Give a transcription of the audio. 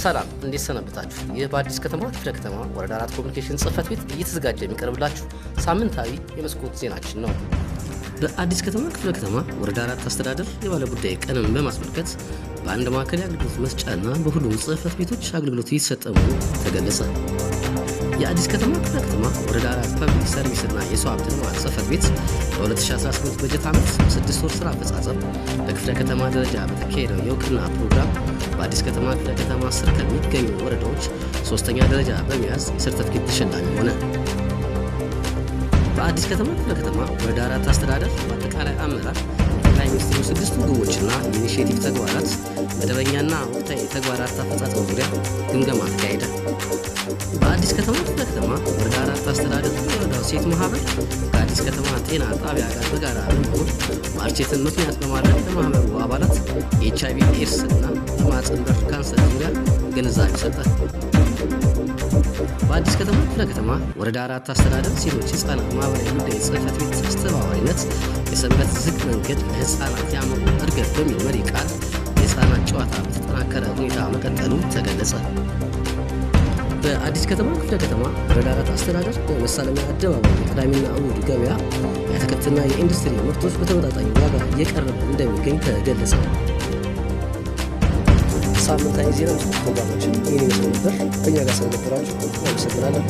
ሰላም፣ እንዴት ሰነበታችሁ? ይህ በአዲስ ከተማ ክፍለ ከተማ ወረዳ 4 ኮሚኒኬሽን ጽሕፈት ቤት እየተዘጋጀ የሚቀርብላችሁ ሳምንታዊ የመስኮት ዜናችን ነው። በአዲስ ከተማ ክፍለ ከተማ ወረዳ 4 አስተዳደር የባለ ጉዳይ ቀንን በማስመልከት በአንድ ማዕከል የአገልግሎት መስጫና በሁሉም ጽሕፈት ቤቶች አገልግሎት እየተሰጠ መሆኑ ተገለጸ። የአዲስ ከተማ ክፍለ ከተማ ወረዳ 4 ፐብሊክ ሰርቪስና የሰው ሀብት ልማት ጽሕፈት ቤት በ2018 በጀት ዓመት በ6 ወር ስራ አፈጻጸም በክፍለ ከተማ ደረጃ በተካሄደው የእውቅና ፕሮግራም በአዲስ ከተማ ክፍለ ከተማ ስር ከሚገኙ ወረዳዎች 3ኛ ደረጃ በመያዝ የሰርተፍኬት ተሸላሚ ሆነ። በአዲስ ከተማ ክፍለ ከተማ ወረዳ 4 አስተዳደር በአጠቃላይ አመራር የጠቅላይ ሚኒስትሩ 6ቱ ግቦችና የኢኒሼቲቭ ተግባራት መደበኛና ወቅታዊ ተግባራት አፈጻጸም ዙሪያ ግምገማ አካሄደ። በአዲስ ከተማ ክፍለ ከተማ ወረዳ 4 አስተዳደር የወረዳው ሴት ማህበር ከአዲስ ከተማ ጤና ጣቢያ ጋር በጋራ በመሆን March 8ን ምክንያት በማድረግ ለማህበሩ አባላት የኤችአይቪ ኤድስ እና የማህፀን በር ካንሰር ዙሪያ ግንዛቤ ሰጠ። በአዲስ ከተማ ክፍለ ከተማ ወረዳ 4 አስተዳደር ሴቶች ህጻናት ማህበራዊ ጉዳይ ጽሕፈት ቤት አስተባባሪነት የሰንበት ዝግ መንገድ ለህጻናት የአእምሮ እድገት በሚል መሪ ቃል የህጻናት ጨዋታ በተጠናከረ ሁኔታ መቀጠሉ ተገለጸ። በአዲስ ከተማ ክፍለ ከተማ ወረዳ 4 አስተዳደር በመሳለሚያ አደባባይ የቅዳሜና እሁድ ገበያ የአትክልትና የኢንዱስትሪ ምርቶች በተመጣጣኝ ዋጋ እየቀረበ እንደሚገኝ ተገለጸ። ሳምንታዊ ዜና መስኮት ፕሮግራማችን ይህን ይመስል ነበር። ከእኛ ጋር ስለነበራችሁ እናመሰግናለን።